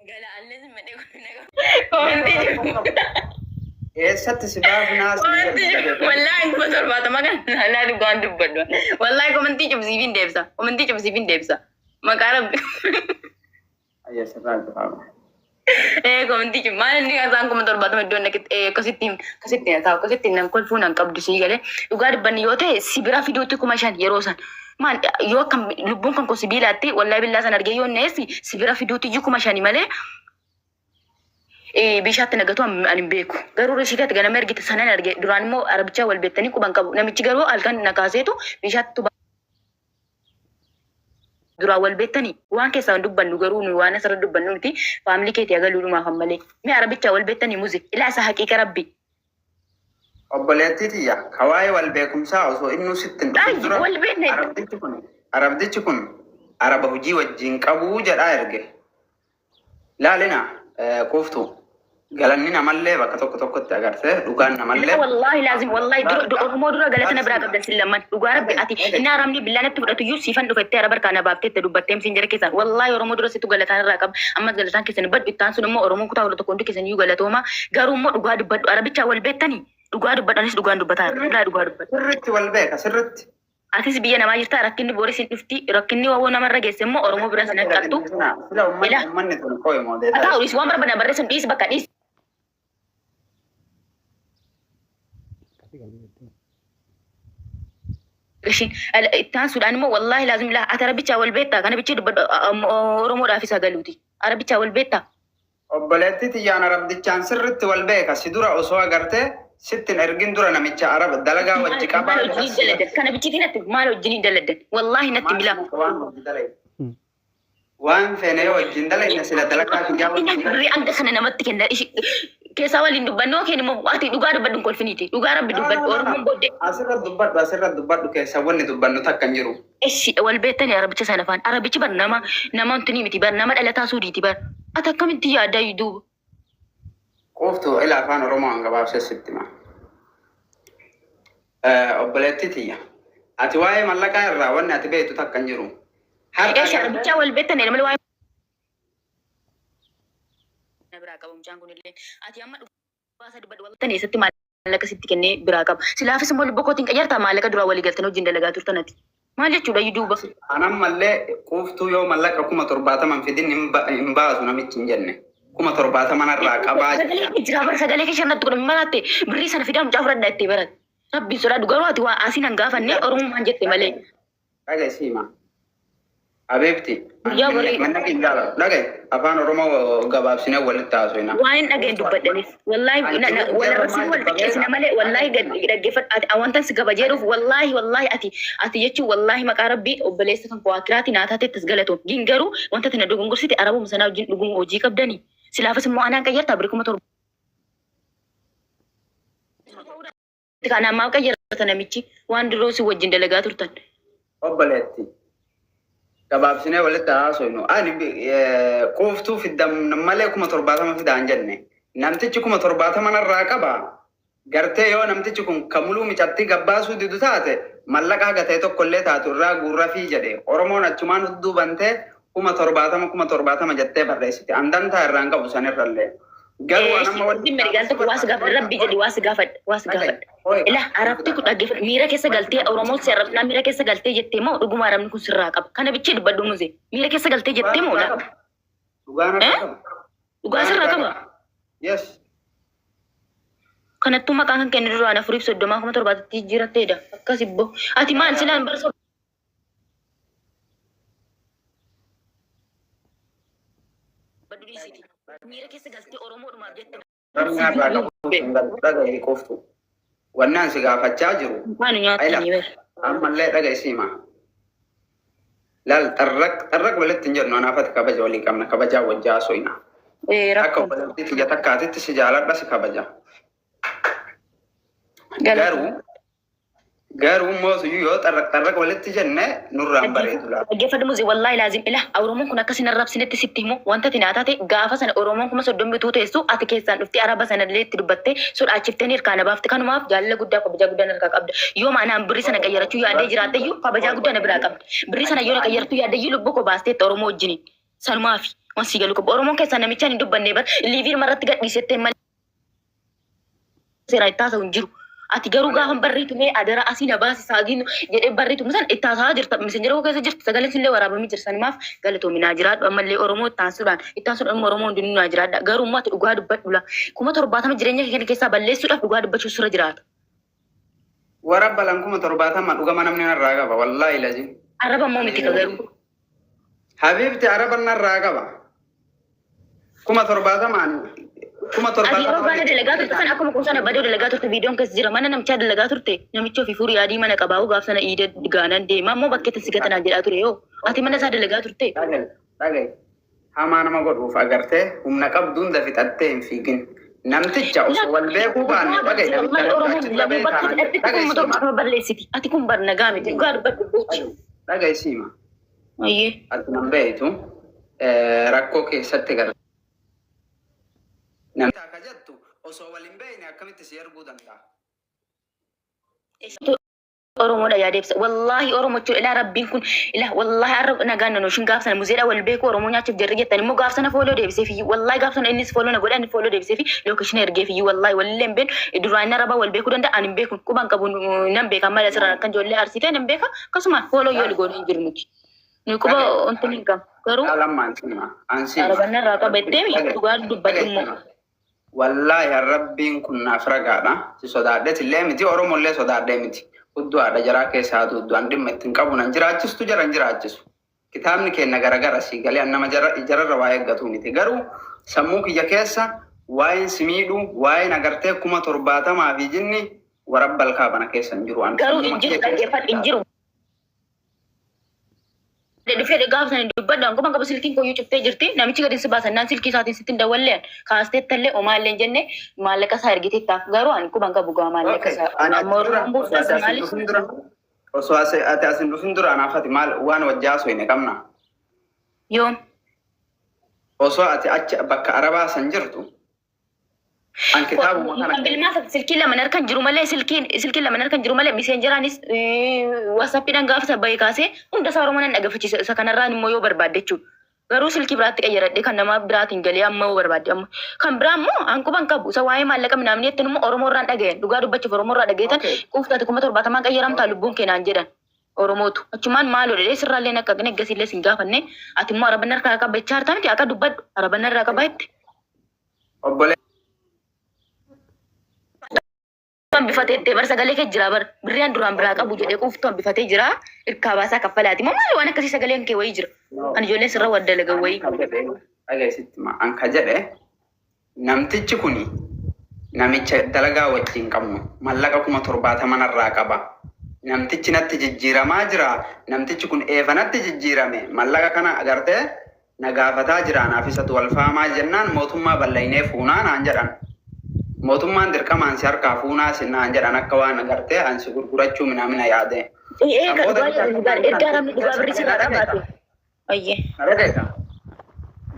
Gala allee madhee Komantii jiru. Eessatti si baafnaa si Komantii jiru. jedhu. Wallaahi 70,000 kan laalaa dhugaan dubbadhu. Wallaahi komantii cubsiif hin deebisa. Komantii cubsiif hin deebisa. Maqaa rabbi. Ayya sirraa cufaama. Ee komantii cub maal inni isaan 70,000 iddoo inni ee akkasitti akkasitti taa'u akkasitti nan kolfuu nan qabdu sii galee dhugaa dubbanni yoo ta'e si bira fiduutti 5,000 yeroo san. Maal yoo akkam lubbuun kan koo sibiilaatti wallaahi billaa san argee yoo neessi si bira fiduutti iyyuu 5,000 malee bishaatti nagatu ani hin beeku. Garuu risiitii ati ganama ergite sanan arge duraan immoo arabichaa wal beektanii quban qabu. Namichi garuu halkan na kaaseetu bishaatti duraan wal beektanii waan keessaa hin dubbannu garuu nu waan asirra dubbannu miti faamilii keetii agaluudhumaaf ammalee. Mee arabichaa wal beektanii muze ilaa isa haqiiqa rabbi. Obboleettii tiyya, ka waa'ee wal beekumsaa osoo innuu sitti hin dhufin Ay, dura wal beekne. Arabdichi kun araba hojii wajjin qabuu jedhaa erge. Laalina quuftu galanni namallee bakka tokko tokkotti agartee dhugaan namallee. Laa wallaahi laazim wallaahi dura Oromoo dura galata na biraa qabdan sin lamman dhugaa rabbi ati inni haramni billaa natti fudhatu iyyuu siifan dhufettee araba harkaa na baafteette dubbatteem siin jara keessaan wallaahi Oromoo dura situ galataan irraa qaba ammas galataan keessan badhu ittaan sun immoo Oromoon kutaa 11 hundi keessan iyyuu galatooma garuu immoo dhugaa dubbadhu arabichaa wal beektanii dhugaa dubbadhu anis dhugaan dubbataa wallaahi dhugaa dubbadhu. Sirritti wal beeka sirritti. Atis biyya namaa jirta rakkinni boris hin dhufti rakkinni wawoo namarra geesse immoo Oromoo biras hin hanqattu. Sila uummanni Ila. uummanni kun qoy moo Haa ta'u dhiis waan barbaadan barreessan dhiis bakka dhiis. Ishiin itti aansuudhaan immoo wallaahi laazim laa ati arabichaa wal beektaa kana bichee dubbadhu Oromoodhaafis hagaluuti. Arabichaa wal beektaa. Obboleettii tiyyaan arabdichaan sirritti wal beeka si dura osoo agartee sitti hin ergin dura namicha araba dalagaa wajji qabaa Maal wajjiniin daladan kana bichiitii natti maal wajjiniin daladan wallaahi natti Maal milaa. waan wajji dalagan waan feene yoo wajjin dalagne sila dalagaa kiyyaa Inni wajjin birrii hanga kana namatti kenna. Keessaa waliin dubbannoo keen immoo ati dhugaa dubbadhu hin kolfiniiti. Dhugaa rabbi dubbadhu Oromoon booddee. Asirra dubbadhu asirra dubbadhu keessa wanni dubbannu takka hin jiru. Eshi wal beektani arabicha sana afaan arabichi bar nama nama wantinii miti bar nama dhalataa suudiiti bar. Ati akkamitti yaaddaa duuba? Quuftu ila afaan Oromoo an gabaabsee sitti hima. Obboleettii tiyya. Ati waa'ee mallaqaa irraa wanni ati beektu takka hin jiru. Har'a Eshi agartee arabichaa wal beektani malee waa'ee na biraa qaba mucaan kunillee. Ati amma dhugaa isa dubbadhu wal eessatti maallaqa sitti kennee biraa qaba. Silaafis immoo lubbuu kootiin qayyartaa maallaqa duraa walii galtanii wajjin dalagaa turtan ati. Maal jechuudha iyyuu duuba. An ammallee quuftuu yoo mallaqa 70,000 hin fidin hin ba- hin baasu namichi hin jenne. 70,000 narraa qabaa Sagalee jedha. kee jiraa bara sagalee kee shanatti godhame maraatte birrii sana fidaa mucaa fudhadha itti barat. Rabbiin sodaadhu garuu ati waa asiin hin gaafanne Oromummaan jette malee. Dhaga'i siima. Habiibti. Guyyaa borii. Manna hin jaalladhu. Dhaga'i afaan Oromoo gabaabsinee walitti haasofna. Waan hin dhageen dubbadhanis. Wallaahi Ani na- na- jiru wal yeroo arrabsinu maal wal xiqqeessina dubbateera. malee wallaahi gad dhaggeeffadhu ati wantan si kabajeeruuf wallaahi wallaahi ati ati jechuun wallaahi maqaa rabbii obboleessa kan koo akiraati naa taatettis galatoom. Gin garuu wanta ati na dogongorsite arabuma sanaa wajjin dhuguma hojii qabdanii. Silaafis immoo anaan qayyartaa birrii 7,000. Kanaan maaf qayyarata namichi waan duroo si wajjin dalagaa turtan. Obboleetti. Gabaabsinee walitti haasofnu. Ani quuftuu fiddan malee 70,000 fidaa hin jenne. Namtichi 70,000 narraa qaba. Gartee yoo namtichi kun ka muluu micattii gabbaasuu didu taate mallaqa haga ta'e tokko illee taatu irraa guurrafii jedhe. Oromoon achumaan hudduu bantee 70,000 70,000 jettee barreessite. An dantaa irraa hin qabu sanirrallee. Garuu an amma wanni Dhimma gaal tokko waa si gaafadha rabbi jedhi waa si gaafadha waa si Dhaga'i. gaafadha. Hooyi. Ila arabti kun dhaggeeffadhu miira keessa galtee Oromoon si arrabsinaa miira keessa galtee jettee moo dhuguma arabni kun sirraa qaba kana bichee dubbadhu muze miira keessa galtee jettee moo Dhugaa la qaba. Dhugaa narraa Eh? qaba. Dhugaa sirraa qaba. Yes. Kanattuu maqaan kan kenne duraan afuriif soddomaa 70,000tti jijjiiratteedha. Akkas ibbo. Ati maal silaan bara Baddu dhiisiti. Miira keessa galtee Oromoodhumaaf jette. Namni har'aa qabu hin galu. Dhaga'i qoftu. Wannaan si gaafachaa jiru. Maanu nyaattanii bar. Ammallee dhaga'i siima. Laal xarraq xarraq walitti hin jennu anaaf ati kabaja walii qabna kabajaa wajji haasofna. Ee Akka rakkoo. obboleettii tiyya takkaatitti si jaaladha si kabaja. Galata. Garuu Garuu immoo suyyuu yoo xarraq xarraq walitti jenne nurraan bareedu laata. Dhaggeeffadhu muzi wallaahi laazim ila Oromoon kun akka sin arrabsinetti sitti himu wanta ati naa taate gaafa sana Oromoon 30,000 utuu teessu ati keessaan dhuftee araba sana illee itti dubbattee sodaachiftee ni harkaa na baafte kanumaaf jaalala guddaa kabajaa guddaa na harkaa qabda yooma anaan birrii sana qayyarachuu yaadee jiraatteyyuu kabajaa guddaa na biraa qabda birrii sana yoo na qayyarachuu yaaddeyyuu lubbuu koo baasteetta Oromoo wajjiniin. Sanumaafi. Waan sii galuu qabu. Oromoon keessaa namichaan hin dubbanne bar liivii irratti gadhiisettee malee seeraan itti haasa'u hin jiru. Ati garuu gaafa barreetu mee adara asii na baasi saagiin jedhee barreetu san itti haasa'aa jirta. Misenjera koo keessa jirti sagaleen sillee waraabamee jira. Sanumaaf galatoomi naa jiraadhu ammallee Oromoo itti aansuudhaan itti aansuudhaan immoo Oromoo hundinuu naa jiraadha. Garuu immoo ati dhugaa dubbadhu la. 70,000 jireenya kee kana keessaa balleessuudhaaf dhugaa dubbachuu sirra jiraata. Warra balan 70,000 dhugama namni narraa qaba. Wallaahi lazim. Arraba immoo miti ka garuu. Habiibti araba narraa qaba. 70,000n kuma Ati yeroo torbaatama baana dalagaa turte sana akkuma kun sana badoo dalagaa turte viidiyoon keessa jira mana namichaa dalagaa turte namicha ofii furii adii mana qabaa'u gaaf sana iida gaanan deema ammoo bakkeetti si gatanaan jedhaa ture yoo ati mana isaa dalagaa turte. Dhaga'i, dhaga'i. Hamaa nama godhuuf agartee humna qabdu hunda fixattee hin fiigin. Namticha osoo wal beekuu baanne dhaga'i namicha Wallahi namicha Oromoon achi dura lamuu bakka beekaa hidhatti dhaga'i kuma siima. 70 balleessiti. Ati kun bar nagaa miti dhugaa dubbadhu gochi. Dhaga'i siima. Ayyee. Ati nan beektu rakkoo keessatti gara. Namni akka jettu osoo wal hin beekne akkamitti si erguu danda'a? Oromoodha yaada ibsa. Wallaahi Oromoo jechuun ilaa rabbiin kun ilaa wallaahi har'a nagaan nan ooshin gaaf sana muzeedha wal beeku Oromoo nyaachuuf jarri jettan immoo gaaf sana fooloo deebisee fi wallaahi gaaf sana innis fooloo na godhe ani fooloo deebisee fi lookeshinii ergee fi wallaahi walillee hin beeknu duraan inni arabaa wal beekuu danda'a ani hin beeku quban qabu nan beeka amma asirraan akkan ijoollee arsii ta'e nan beeka akkasumaan fooloo yoo goonu hin jiru nuti. Nuyi quba Dhaga'i. wanti hin qabnu garuu Lammaan sima. An sima. arabanna irraa qabattee Dhaga'i. dhugaa dubbadhu Dhaga'i immoo. sima. Wallaahi rabbiin kun naaf ragaadha. Si sodaadheet illee miti Oromollee sodaadhee miti. Hudduu haadha jaraa keessa haa duuddu. An dhimma ittiin qabu nan jiraachistu jara hin jiraachisu. Kitaabni keenya garagara sii galee an nama jara jararra waa eeggatu miti. Garuu sammuu kiyya keessa waa'een si miidhuu waa'een agartee 70,000 fi jinni warabbal kaabana keessa hin jiru. An Garuu sammuma hin jiru kiyya keessa dhaggeeffadhu hin jiru. Dhufee gaafa sana dubbadhu an quban qabu silkiin koyyuu cuftee jirti namichi gadi si baasan naan silkii isaatiin sitti hin dawwallee kaastee tallee homaa illee hin jenne maallaqa isaa ergiteettaaf garuu an quban qabu gaa maallaqa Okay. isaa Ani amma ati dura Oromoon osoo buuftas ati asin maali dhufin dura osoo ati asin dhufin dura anaaf ati maal waan wajji haasofne qabna. yoom Osoo ati achi bakka arabaa san jirtu an kitaabuma kana Kan bilmaa silkiin lama harkan jiru malee silkiin silkiin lama harkan jiru malee miseenjeraanis waasappiidhaan gaafa isa bahee kaasee hunda isaa Oromoo nan dhaggeeffachiisa isa kanarraan immoo yoo barbaadde jechuudha. Garuu silkii biraatti qayyaradhee kan nama biraatiin galee amma yoo barbaadde amma kan biraa immoo an quban qabu isa waa'ee maallaqa minaamni jettan immoo Oromoo irraan dhagayan dhugaa dubbachuuf Oromoo irraa dhagayetan Okay. quuftaate 70,000 qayyaramtaa lubbuun keenaan jedhan. Oromootu achumaan maaloo jedhee sirraallee akka eggasiillee sin gaafanne ati immoo arabanna harkaa qaba jechaa hartaa miti akka dubbadhu arabanna irraa qaba jette. Obbolee Hambifatee itti bar sagalee kee jira bar birriyaan duraan biraa qabu jedhee quuftu hambifatee jira irkaa baasaa kaffalaati moo maali waan akkasii sagaleen kee wayii jira kan ijoolleen sirra wal dalagan wayii. An ka jedhe dhageessitti ma an ka jedhe namtichi kuni namicha dalagaa wajjin qabnu mallaqa 70,000 narraa qaba. Namtichi natti jijjiiramaa jira. Namtichi kun eefa natti jijjiirame mallaqa kana agartee na gaafataa jira anaaf isatu wal faamaa jennaan mootummaa ballaynee fuunaa naan jedhan. Mootummaan dirqamaan si harkaa fuunaa si naan jedhan akka waan agartee an si gurgurachuu minaamina yaade. Ee Kan ka booda dhugaa jedhan dhugaa ergaa namni dhugaa birrii sirraa qabaate. Ayyee. Na dhageessa.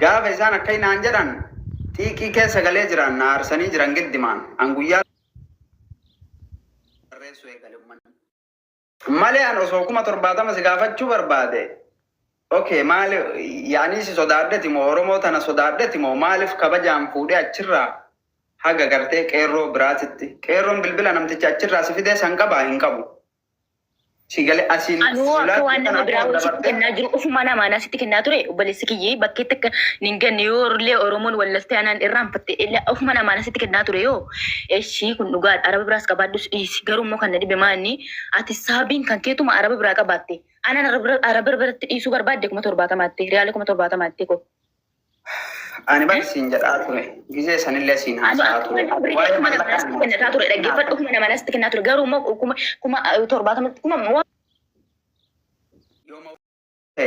Gaafa isaan akka naan jedhan xiiqii keessa galee jiran na aarsanii jiran giddimaan an guyyaa barreessuu eegale uummanni. Malee an osoo 70,000 si gaafachuu barbaade okay maali yaanii si sodaadheti moo Oromoo tana sodaadheti moo maaliif kabajaan fuudhee achirraa haga gartee qeerroo biraatitti qeerroon bilbila namticha achirraa si fidee san qabaa hin qabu. Si galee asiin Anuu akka lolaatti waan kana nama biraa akka wayii sitti dabartee kennaa jiru ofuma namaa naa sitti kennaa ture obboleessi kiyyee bakkeetti akka hin ganne yoo illee Oromoon wallastee anaan irraanfatte illee ofuma namaa naa sitti kennaa ture yoo eshii kun dhugaadha araba biraas qabaadhus dhiisi garuu immoo kan na dhibe maanni ati saabiin kan keetuma araba biraa qabaatte anaan araba biratti dhiisuu barbaadde 70,000tti riyaala 70,000tti ko. Ani bar siin jedhaa ture. Gizee sanillee siin Anu haasa'aa akkuma ture. nama birrii Waa'ee kuma nama mallaqaa nasti kennataa ture dhaggeeffadhu kuma nama nasti kennaa ture garuu immoo 70,000tti kuma waan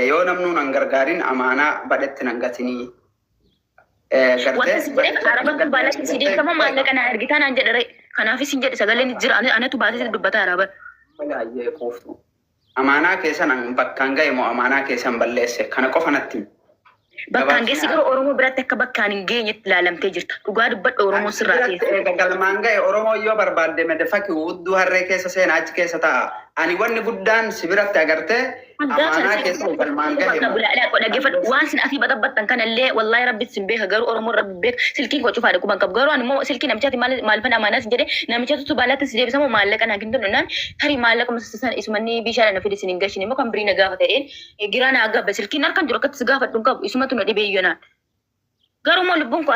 Yoo namnuu nan gargaarin amaanaa badhetti nan gatinii. Wanta Gartee si jedheef arabatu baalatti si deeffama maallaqa na ergitaa naan jedhe ree. Kanaafis hin jedhe sagaleen jira anatu baasee dubbata araba. Baay'ee quuftu. Amaanaa keessan an bakkaan ga'e moo amaanaa keessan balleesse kana qofa natti himi. Bakkaan geessi Gabaabsinaan. garuu Oromoo biratti akka bakkaan hin geenyetti ilaalamtee jirta. Dhugaa dubbadhu Oromoon Ani sirraa biratti teesse. eega galmaan ga'e Oromoo yoo barbaadde medefaki hudduu harree keessa seenaa achi keessa ta'a. Ani wanni guddaan si biratti agartee amaanaa keessa galmaan gahe moo? Dhaggeeffadhu waan sin asii baxabbattan kanallee, wallahi rabbi sin beeka, garuu Oromoon rabbi beeka. Silkiin koo cufaadha, quban qabu. Garuu ani immoo silkii namichaati maal maalifan amaanaa sin jedhe, namichatu baalaatti si deebisamoo maallaqa naa kennitu naan tarii maallaqa san isumanni bishaan na fide sin hin gashin immoo kan birii na gaafa ta'een giraa naa gabba. Silkiin harkan jiru akkatti si gaafadhu hin qabu, isumatu na dhibee iyyonaan. Garuu immoo lubbuun koo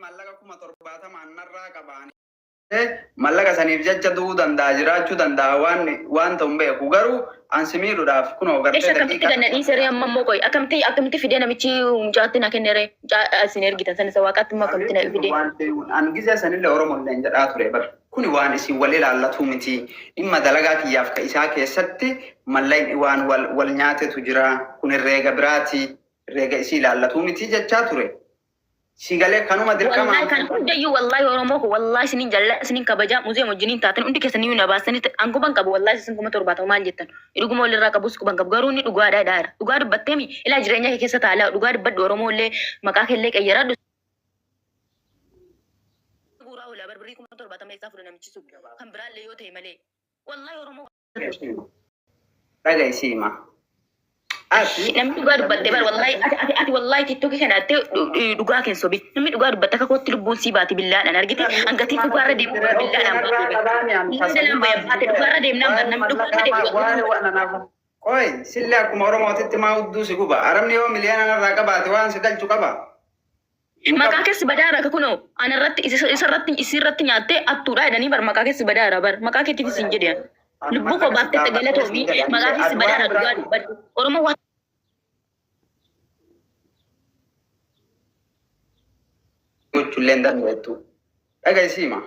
Maallaqa 70,000 narraa qabaani. Mallaqa saniif jecha du'uu danda'a, jiraachuu danda'a, waan waan ta'u hin beeku. Garuu an si miidhuudhaaf kunoo gartee Eessa akkamitti daqiiqaa ganna dhiise ree? Amma immoo qoy, akkamitti fidee namichi mucaatti na kenne ree? Mucaa isin ergitan san isa waaqaatti immoo akkamitti na fidee? Waan an gizee sanillee Oromo illee jedhaa ture bar. Kuni waan isin wal ilaallatu miti. Dhimma dalagaa kiyyaaf ka isaa keessatti mallaqni waan wal wal nyaatetu jira. Kun herreega biraati. Herreega isii ilaallatu miti jechaa ture. Si galee kanuma dirqama. Wallahi kan hundayyuu, wallahi Oromoo ko, wallahi isinin jaalladha, isinin kabajaa. Muzeem wajjiniin taatan hundi keessaniyyuu na baastanii an quban qabu. Wallahi isin 70,000 maal jettan, dhuguma walirraa qabus quban qabu. Garuu inni dhugaadha jedhaara. Dhugaa dubbatteemi ilaa jireenya kee keessa taalaa dhugaa dubbadhu. Oromoo illee maqaa kee illee qayyaradhu. Guuraa oolaa barbarii 70,000 eessaa fudha namichi sun kan biraallee yoo ta'e malee? Wallahi Oromoo. Dhaga'i siima. Ati Namni dhugaa dubbatte bar, wallahi ati wallahi TikTokii kana atte dhugaa keen sobi. Namni dhugaa dubbatte akka kootti lubbuun sii baati billaadhaan argite. Hangatiin dhugaarra deemu bar billaadhaan baate bar. Dalaan baya baate dhugaarra deemnaan bar namni dhugaarra deemu. Qoy, sillee akkuma Oromootitti maa hudduu si guba? Arabni yoo miliyoona narraa qabaate waan si galchu qaba. Hin Maqaa qabu. keessi badaara ka kunoo anarratti isarratti isirratti nyaattee attuudha jedhanii bar. Maqaa keessi badaara bar, maqaa keetiif isin jedhe. Lubbuu koo baaftette, galatoomi. Maqaa keessi badaara, dhugaa dubbadhu. Oromoo waa Gochuullee hin dandeettu. Dhaga'i siima.